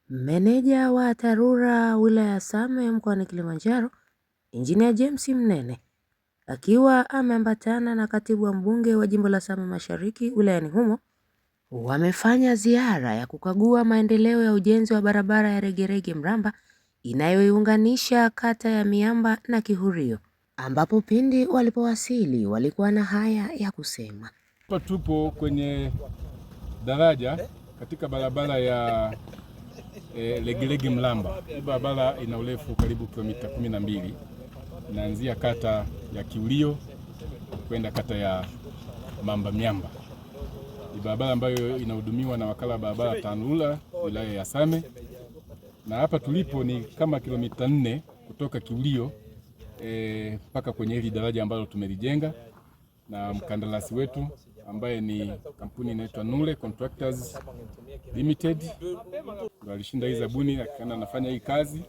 Meneja wa TARURA wilaya ya Same mkoani Kilimanjaro, Injinia James Mnene akiwa ameambatana na katibu wa mbunge wa jimbo la Same Mashariki wilayani humo wamefanya ziara ya kukagua maendeleo ya ujenzi wa barabara ya Regerege Mramba inayoiunganisha kata ya Miamba na Kihurio, ambapo pindi walipowasili walikuwa na haya ya kusema. Hapa tupo kwenye daraja katika barabara ya Legelege Mlamba. Hii barabara ina urefu karibu kilomita 12, inaanzia kata ya Kiulio kwenda kata ya Mamba Miamba. Ni barabara ambayo inahudumiwa na wakala wa barabara TANROADS wilaya ya Same, na hapa tulipo ni kama kilomita 4 kutoka Kiulio mpaka kwenye hili daraja ambalo tumelijenga na mkandarasi wetu ambaye ni kampuni inaitwa Nule Contractors Limited ndio alishinda hii zabuni, akaenda anafanya hii kazi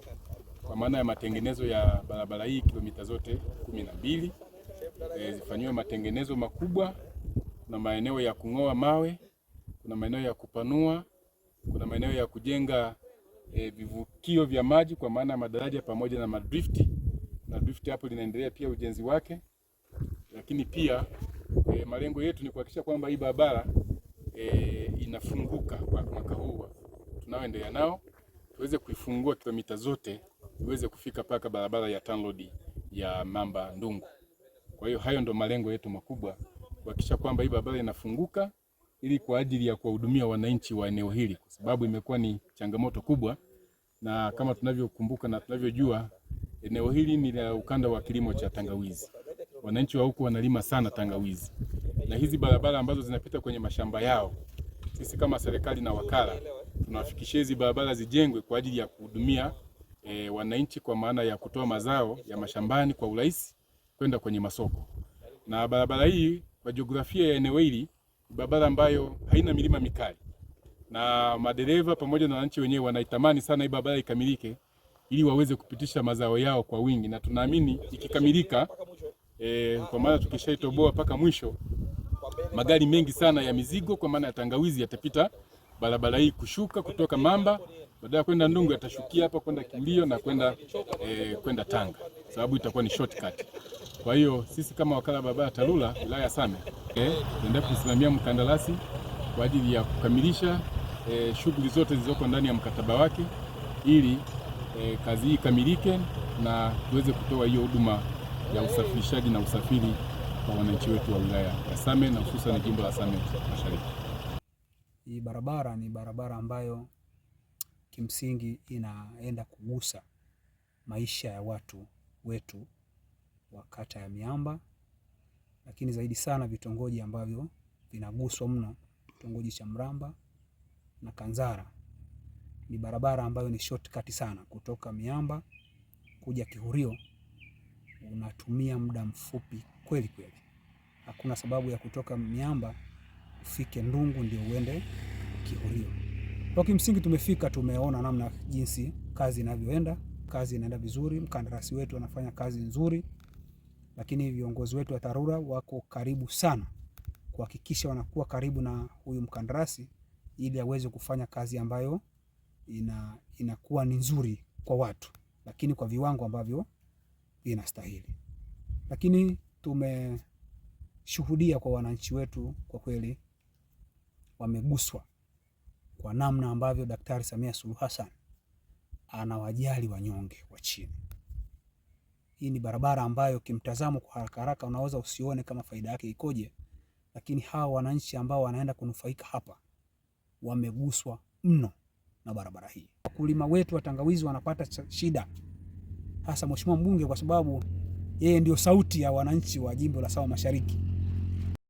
kwa maana ya matengenezo ya barabara hii kilomita zote 12 zifanyiwe matengenezo makubwa. Kuna maeneo ya kung'oa mawe, kuna maeneo ya kupanua, kuna maeneo ya kujenga vivukio vya maji kwa maana ya madaraja pamoja na madrifti, na drift hapo linaendelea pia ujenzi wake, lakini pia malengo yetu ni kuhakikisha kwamba hii barabara inafunguka kwa mwaka huu tunaoendelea nao, tuweze kuifungua kilomita zote iweze kufika mpaka barabara ya TANROADS ya Mamba Ndungu. Kwa hiyo hayo ndo malengo yetu makubwa, kuhakikisha kwamba hii barabara inafunguka ili kwa ajili ya kuwahudumia wananchi wa eneo hili, kwa sababu imekuwa ni changamoto kubwa, na kama tunavyokumbuka na tunavyojua eneo hili ni la ukanda wa kilimo cha tangawizi. Wananchi wa huku wanalima sana tangawizi, na hizi barabara ambazo zinapita kwenye mashamba yao, sisi kama serikali na wakala tunawafikishia hizi barabara zijengwe kwa ajili ya kuhudumia wananchi kwa maana ya kutoa mazao ya mashambani kwa urahisi kwenda kwenye masoko. Na barabara hii kwa jiografia ya eneo hili, barabara ambayo haina milima mikali, na madereva pamoja na wananchi wenyewe wanaitamani sana hii barabara ikamilike ili waweze kupitisha mazao yao kwa wingi, na tunaamini ikikamilika, kwa maana tukishaitoboa mpaka mwisho, magari mengi sana ya mizigo kwa maana ya tangawizi yatapita barabara hii kushuka kutoka Mamba badala ya kwenda Ndungu yatashukia hapa kwenda Kilio na kwenda Tanga, sababu itakuwa ni shortcut. Kwa hiyo sisi kama wakala barabara TARURA wilaya ya Same tunaendelea kusimamia mkandarasi kwa ajili ya kukamilisha shughuli zote zilizoko ndani ya mkataba wake ili kazi hii ikamilike na tuweze kutoa hiyo huduma ya usafirishaji na usafiri kwa wananchi wetu wa wilaya ya Same na hususan jimbo la Same Mashariki. Hii barabara ni barabara ambayo kimsingi inaenda kugusa maisha ya watu wetu wa kata ya Miamba, lakini zaidi sana vitongoji ambavyo vinaguswa mno, kitongoji cha Mramba na Kanzara. Ni barabara ambayo ni shortcut sana kutoka Miamba kuja Kihurio, unatumia muda mfupi kweli kweli. Hakuna sababu ya kutoka Miamba ufike Ndungu ndio uende Kihurio. Kwa kimsingi tumefika, tumeona namna jinsi kazi inavyoenda. Kazi inaenda vizuri, mkandarasi wetu anafanya kazi nzuri, lakini viongozi wetu wa TARURA wako karibu sana kuhakikisha wanakuwa karibu na huyu mkandarasi ili aweze kufanya kazi ambayo inakuwa ni nzuri kwa watu, lakini kwa viwango ambavyo inastahili. Lakini tumeshuhudia kwa wananchi wetu, kwa kweli wameguswa kwa namna ambavyo Daktari Samia Suluhu Hassan anawajali wanyonge wa chini. Hii ni barabara ambayo kimtazamo kwa haraka haraka unaweza usione kama faida yake ikoje, lakini hawa wananchi ambao wanaenda kunufaika hapa wameguswa mno na barabara hii. Wakulima wetu wa tangawizi wanapata shida, hasa Mheshimiwa mbunge, kwa sababu yeye ndio sauti ya wananchi wa jimbo la Same Mashariki.